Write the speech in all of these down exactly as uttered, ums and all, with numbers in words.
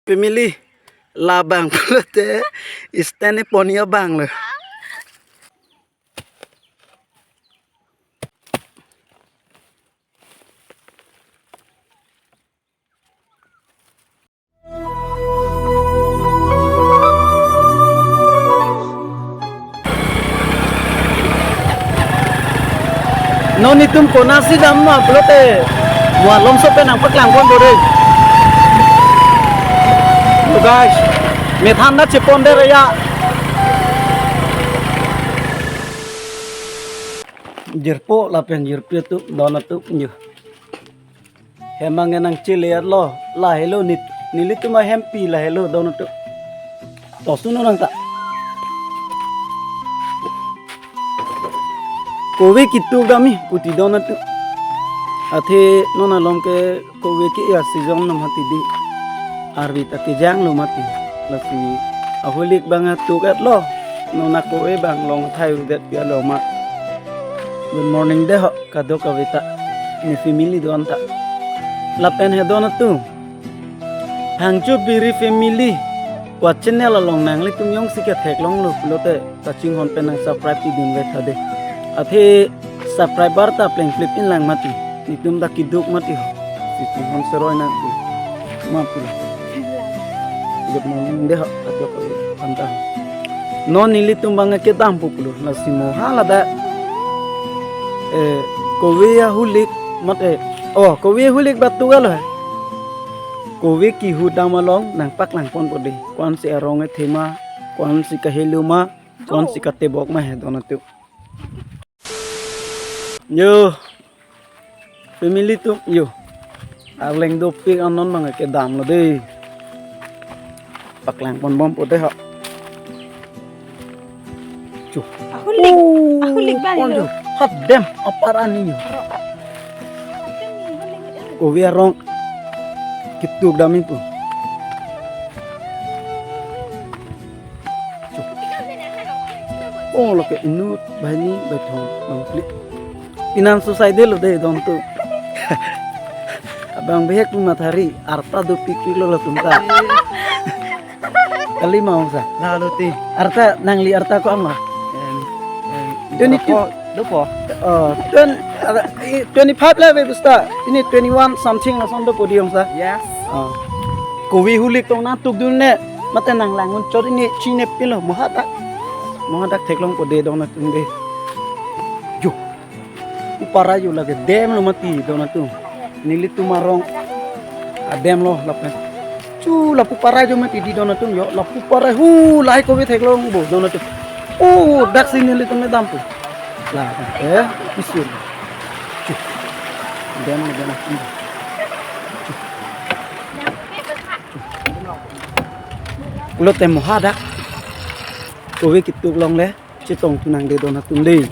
Family, labang pulote stand-e pon abang lo. Non itum konatsi damlo pulote, mo alongso pen nangpaklang ponpo dei. So guys, methan ta chepon dei reya. Jirpo lapen jirpi atum, don atum, yo. Hem ange nangchele-etlo, lahelo nit, nelitum ahempi lahelo don atum. To suno nang ta. Kove kituk dam-i puti don atum. Athe non along ke kove ke-e a-season nam hati di. Arvi ta kejang lo mati. Lasi ahulik abang atuk-etlo. Non akove abang long thai udet pia lo ma. Good morning dei ho. Kadokave ta, ne family do-an ta. Lapen he don atum, Phangcho Biri family pu a-channel along nanglitum jongsi ketheklonglo pulote, kachinghon pen nang subscribe pidun ve tha dei. Athe subscriber ta plengplip inlang mati. Netum ta kiduk mati ho. Si chinghon seroi nang pu. Ma pulo. Good morning dei ho, kadokave aphan ta. Non nelitum abang kedampo pulo, lasi mo hala ta. Eh, kove ahulik mate, oh, kove ahulik ba atuk lo he. Kove kihu dam along nangpaklang ponpo dei. Ko-ansi arong ethe ma, ko-ansi kahelo ma, ko-ansi katebok ma he don atum. Yo. Family atum, yo. Arleng dopik anon abang kedamlo dei. Paklang ponbompo dei ho. Chu. Ahulik. Oh, ahulik ba pon lo. Chu. Hap dem apar ani yo. Kove arong kituk dam-i pu. Oh, lake inut banghini bathom nangpli. Pinan suicide lo dei don atum. Abang bihek pu mathari, arta dopik lo latum ta. Kali ma ongsa. Lalo ti. Arta nangli arta ko-an ma? Em, em, twenty-two. Dopo, dopo. Oh, twen-, ara, i, twenty-five le be busta. Pini twenty-one something lason dopo dei ongsa. Yes. Oh. Kove ahulik tong nangtukdun ne. Mate nanglang-un chot pini chinep pilo, mo hadak. Mo hadak theklongpo dei don atum dei. Yo. Pu parai yo lake dem lo mati don atum. Nelitum arong adem lo lapen. Chu lapu parai yo mati dei don atum yo. Lapu parai hu lahai kove theklongpo don atum. Oh, daksi nelitum kedampo. La, eh, isin. Chu. Dem lo, dem lo. Pulote mo hadak. Kove kituk longle, chetongthu nang dei don atum dei.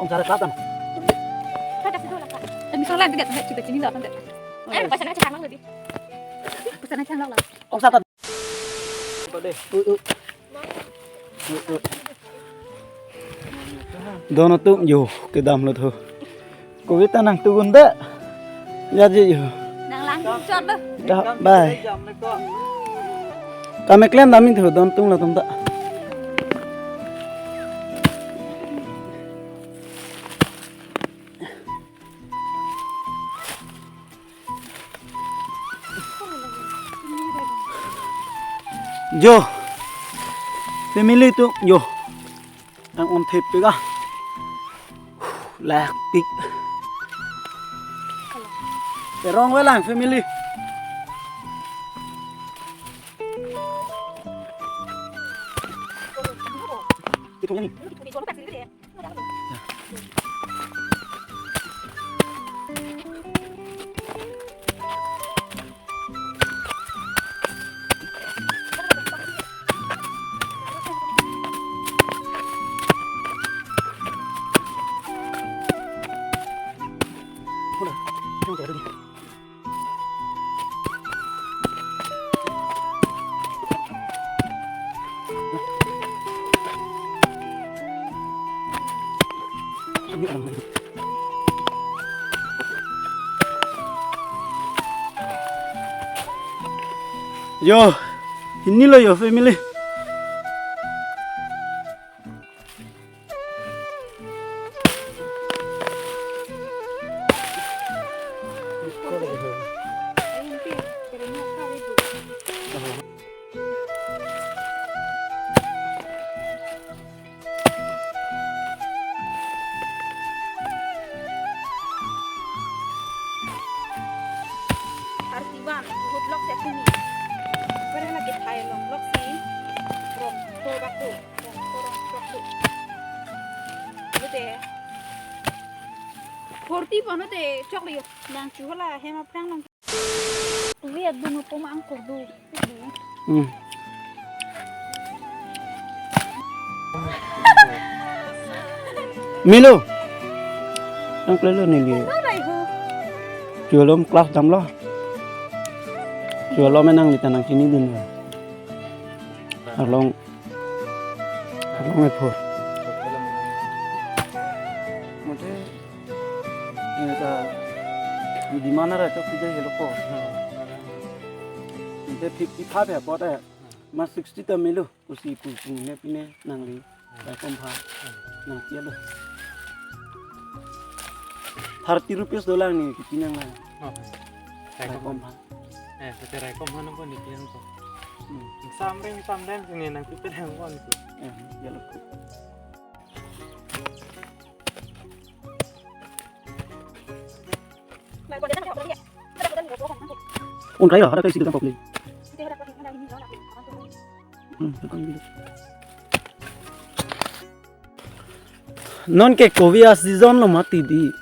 Ong sara katan. Ong sara. Don atum yo kedam lo tho. Kove ta nangtukdun dei. Ya ji yo. Nanglang chot lo. Ya, bye. Kameklem dam-i tho don atum latum ta. Yo. Family atum yo. Nang-on thepik ah. Lakpik. Erong avelang family. Yo, hini lo yo family. Artiban, good luck sa kuni. Pwede na kithai long luck si. Rong, to bako. Rong, to rong, to bako. Lote. Forty bono te chok liyo. Nang chuhola hem aphrang long. Wi adung apo ma angkor do. Hmm. Melo. Nang klelo neli. Ano na ibu? Chulo class damlo. Chulo menang lita nangchinidun. Arlong. Arlong epho. Mute, eh, ta, di mana ra chok sida helo ko. Mute fifty five ya pot eh. Ma sixty ta melo. Kusi pu pu ne pine nangli. Raikom aphan. Nangpialo. Thirty rupees dolang ne kiti nanglang. Oh. Raikom aphan. Eh, sate raikom aphan ko ne pian ko. Hmm. Samreng samreng sini nangpipe nang ko. Eh, ya lo. Un kai lo, ada kai situ kan public. Hmm, kan gitu. Non ke kovi a-season lo mati di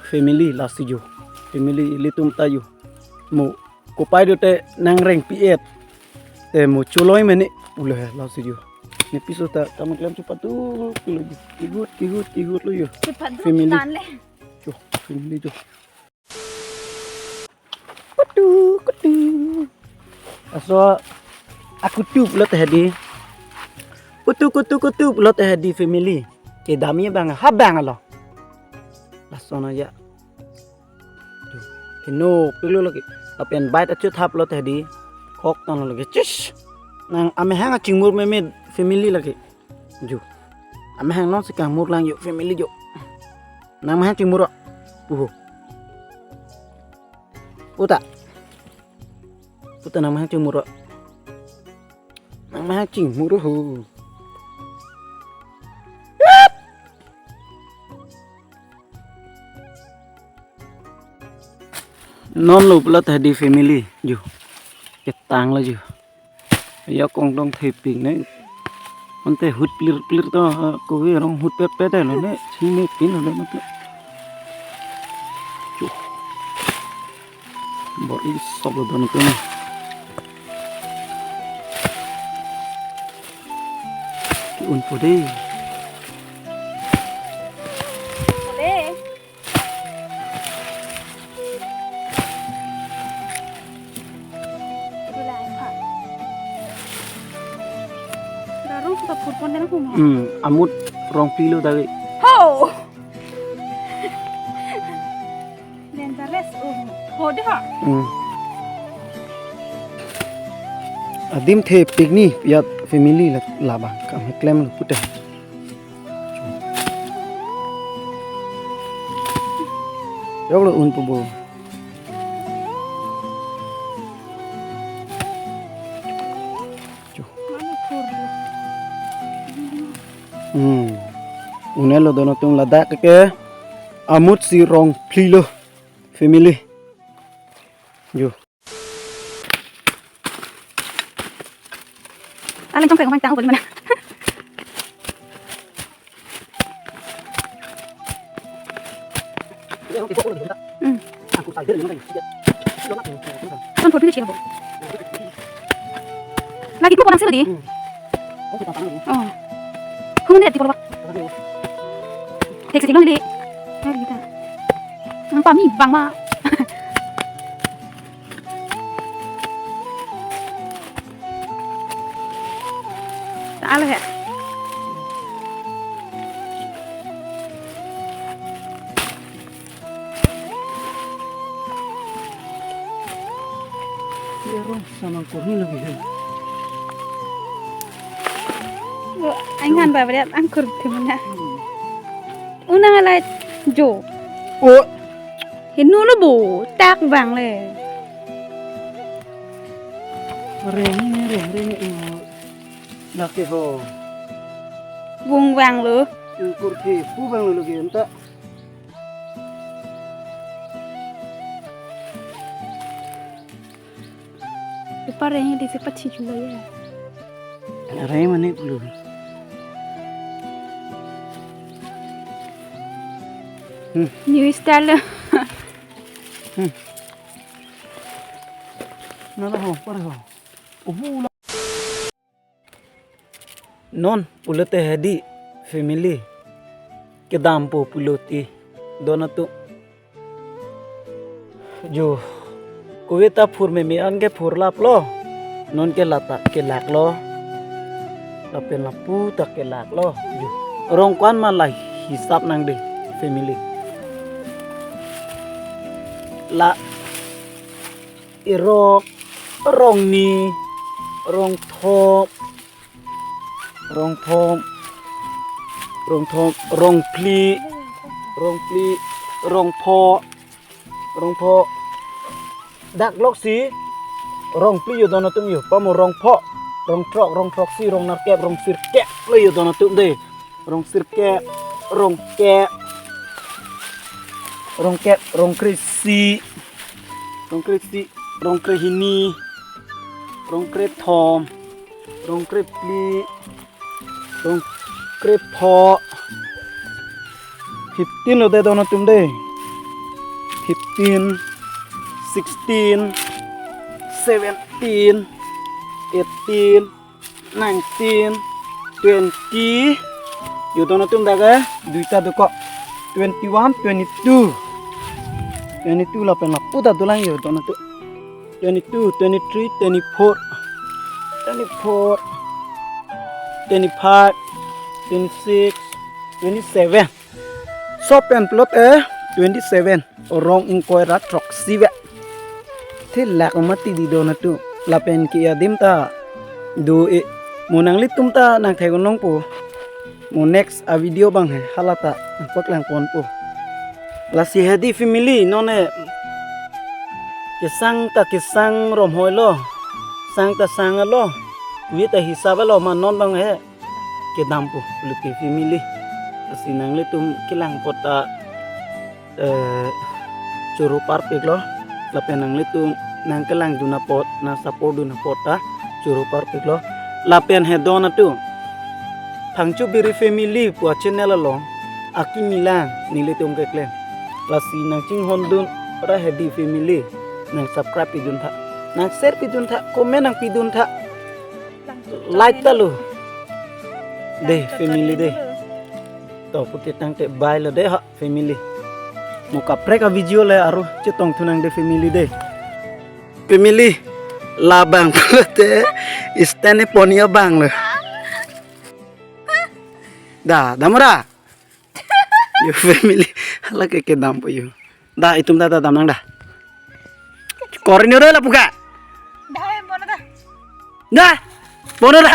family lasi jo. Family ilitum ta jo. Mo kopai do te nangreng pi et. Te mo choloi mene ulo he lasi jo. Ne piso ta kam klem chupat tu kilo jo. Kigut, kigut, kigut lo jo. Chupat tu family. Tan le. Jo, family jo. Kutu, kutu. Laso akutu pulote hedi. Kutu, kutu, kutu pulote hedi family. Kedamji abang, ha abang lo. Laso na ya. Tuh, heno, pilo lagi. Lapen bait achu thap pulote hedi. Khok tang lagi. Chis. Nang amehang achingmur meme family lagi. Jo. Amehang non si kangmur lang jo family jo. Nang amehang chingmur ro. Puho. Puta. Puta nang amehang chingmur ro. Nang amehang chingmur ro ho. Non lo pulote hedi family jo. Ketang lo jo. Ya kongdong thepik ne. Ante hut plir plir to, ha, kovi arong hut pet pet lo ne. Sine pin lo ne mate. Jo. Bor-i sok lo don ko ne. Ki un po de. Ole. Darung suka purpon dan aku mau. Hmm, amut rong pilo tawi. Ho! Dangerous, oh. Ho deh, ha? Hmm. Adim thepik ne, ya family la, labang, kam klem lo puta. Yok lo un po bo. Chu. Hmm. Un'e lo dono tum ladak ke amut si rong phli lo family. Jo. Alang chong kai ko mang tang ko mana. Hmm. Kan photo ni siya bo. Lagi ko orang sila di. Oh. Kung ni di ko ba. Tek si long di. Ay, kita. Ang pami bang ma. Taalo ya. Erong samang kurni lagi he. Lo, aingan ba bret angkur thimna. Unang alai jo. Oh, hinu lo bo, tak bang le. Reng ne, reng, reng ne, oh. Lake ho. Bung bang lo. Angkur ke, pu bang lo lagi anta. Ipa reng di sepat si jula ya. Reng mane pulu. Hmm. New style. Hmm. Nana ho, par ho. Uhu la. Non pulote hedi family. Kedampo pulote don atum. Jo, kove ta phur meme an ke phur laplo. Non ke lata kelak lo. Lapen lapu ta kelak lo. Jo. Rong ko-an ma la hisap nang de family. La erok, rong ni, rong thop, rong thom, rong thom, rong phli, rong phli, rong pho, rong pho. Dak lok si rong phli yo don atum yo. Pamo rong pho, rong throk, rong throksi, rong nerkep, rong sirkep lo yo don atum de. Rong sirkep, rong kep, rong kep, rong kre-isi, rong kre-isi, rong kre-hini, rong kre-thom, rong kre-phli, rong kre-pho. Fifteen lo de don atum de. Fifteen, sixteen, seventeen, eighteen, nineteen, twenty. Yo don atum dak ke duita dokok. Twenty-one, twenty-two. Twenty-two lapen lapu ta dolang yo don atum. Twenty-two, twenty-three, twenty-four, twenty-four, twenty-five, twenty-six, twenty-seven. Sopen plot eh twenty-seven. Rong ingkoi ra throksi ve. Thilak mati di don atum. Lapen ke adim ta do e. Mo nanglitum ta nang thek unong po. Mo next a video bang he halata nang paklang ponpo. Lasi hedi family non e. Kesang ta kesang romhoi lo. Sang ta sang lo. Wi ta hisap lo ma non bang he. Kedampo pulote family. Lasi nanglitum kelang apot ta eh, choro parpik lo. Lapen nanglitum nang kelang dun apot, nang support dun apot ta choro parpik lo. Lapen he don atum. Phangcho Biri Family pu a channel along akimi lang nelitum keklem. Lasi nang chinghon dun ra hedi family nang subscribe pidun tha. Nang share pidun tha, comment nang pidun tha. Like ta lo. De family de. To puti tangte bye lo de ha family. Mo kaprek a video le aro chetong thunang de family de. Family labang pulote stand e pon abang lo. Da, damra. Yo family. Hala ke kedampo yo. Da itum da da damnang da. Korin yo re lapu ke. Dai, bono da. Da. Bono da.